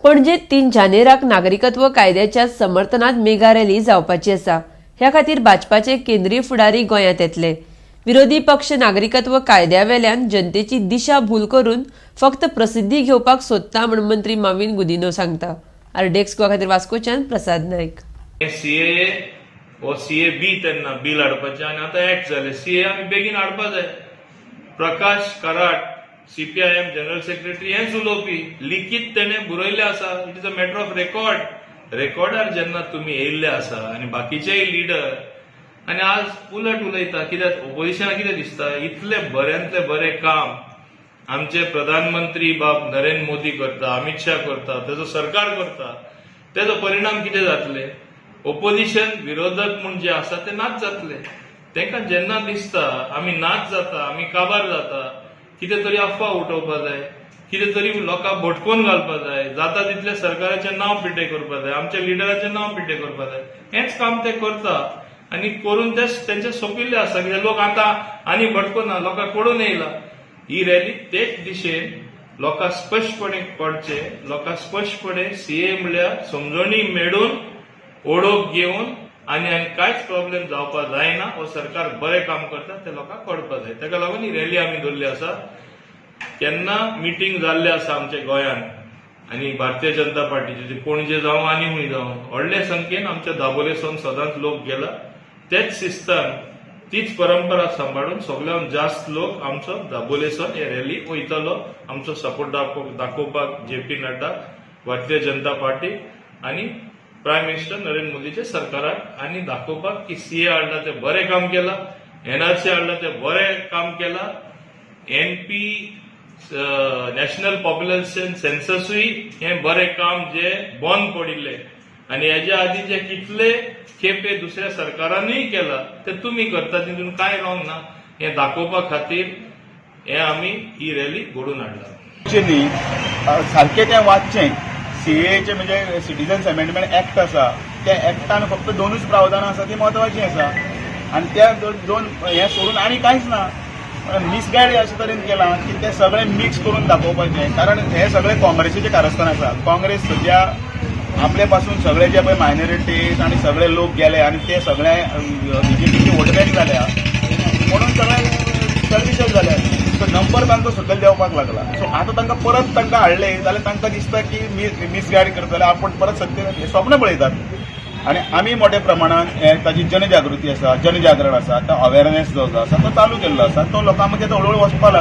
पणजेत 3 जानेराक नागरिकत्व कायद्याच्या समर्थनात mega rally जावपाची आसा. ह्या खातीर भाजपाचे केंद्रीय फुडारी गोंयांत येतले. विरोधी पक्ष नागरिकत्व कायद्यावेल्यान जनतेची दिशा भूल करून फक्त प्रसिद्धी घेवपाक सोदता म्हूण मंत्री माविन गुदिनो सांगता. आरडीएक्स गोवा खातीर वास्कोच्यान प्रसाद नायक. सीएए हो सीए बी तेन्ना बील हाडपाचें आनी आतां एक्ट जालें. सीए आमी बेगीन हाडपा जाय. प्रकाश कराट, सीपीआयएम जनरल सेक्रेटरी, हेंच उलोवपी. लिखीत तेणें बरयल्लें आसा. It is a matter of record. रेकॉर्डार जेन्ना तुमी येयल्ले आसा आनी बाकीचेय लिडर आनी आज उलट उलयता कित्याक? ओपोजिशनाक कितें दिसता, इतलें बऱ्यांतलें बरें काम आमचे प्रधानमंत्री बाब नरेंद्र मोदी करता, अमित शाह करता, तेजो सरकार करता, तेजो परिणाम कितें जातले? ओपोजिशन, विरोधक म्हूण जे आसा ते नाच जातले. तांकां जेन्ना दिसता आमी नाच जाता, आमी काबार जाता, कितें तरी अफवा उठोवपा जाय, कितें तरी लोकांक भटकोवन घालपा जाय, जाता तितलें सरकाराचें नांव पिड्डे करपा जाय, आमच्या लिडराचें नांव पिड्डे करपा जाय. हेंच काम ते करता आनी करून ते तेंचे सोंपिल्लें आसा. कित्याक लोक आतां आनी भटकोना, लोकांक कळून येयला. ही रॅली तेच दिशेन लोकांक स्पश्टपणे कळचें, लोकांक स्पश्टपणे सीए म्हणल्यार समजणी मेळून, ओळख घेवन आनी आनी कांयच प्रॉब्लेम जावपा जायना, हो सरकार बरें काम करता ते लोकांक कळपा जाय. ताका लागून ही रॅली आमी दवरली आसा. केन्ना मिटींग जाल्ले आसा आमच्या गोंयांत आनी भारतीय जनता पार्टीचे, पणजे जावं आनी खंय जावं, व्हडले संख्येन आमच्या दाबोले सावन सदांच लोक गेला. तेच शिस्तान, तीच परंपरा सांबाळून सगळ्यात जास्त लोक आमचो दाबोले सावन हे रॅली वयतलो, आमचो सपोर्ट दाखोवपाक J P Nadda, Bharatiya Janata party आनी प्रायम मिनिस्टर नरेंद्र मोदीच्या सरकाराक आनी दाखोवपाक की सीए हाडला ते बरें काम केलां, एनआरसी हाडला ते बरें काम केलां, एनपी नॅशनल पॉप्युलेशन सेन्ससूय हें बरें काम जे बंद पडिल्लें आनी हेज्या आदीं जे कितले खेपे दुसऱ्या सरकारानूय केला ते तुमी करता, तितून कांय रॉंग ना, हें दाखोवपा खातीर हें आमी ही रॅली घडोवन हाडला. न्ही, सारकें तें वाचचें. सीएचे म्हणजे सिटीजन्स अमेंडमेंट एक्ट आसा, त्या एक्टान फक्त दोनूच प्रावधानां आसा, ती म्हत्वाची आसा आनी त्या दोन हें सोडून आनी कांयच ना. मिसगायड अशे तरेन केलां की ते सगळें मिक्स करून दाखोवपाचें, कारण हे सगळे काँग्रेसीचे कारस्थान आसा. काँग्रेस सद्या आपले पासून सगळे जे पळय मायनॉरिटीज आनी सगळे लोक गेले आनी ते सगळे बीजेपीचे वोट बँक जाल्या म्हणून सगळे सर्विसेस जाल्या. सो नंबर तांकां सकयल देंवपाक लागला. सो आतां तांकां परत तांकां हाडले जाल्यार तांकां दिसता की मिसगायड करतले, आपूण परत सत्तेर, हे स्वप्न पळयतात. आनी आमी मोठ्या प्रमाणान हे ताजी जनजागृती आसा, जनजागरण आसा, तो अवेरनेस जो आसा तो चालू केल्लो आसा, तो लोकां मदीं आतां हळूहळू वचपाक लागला.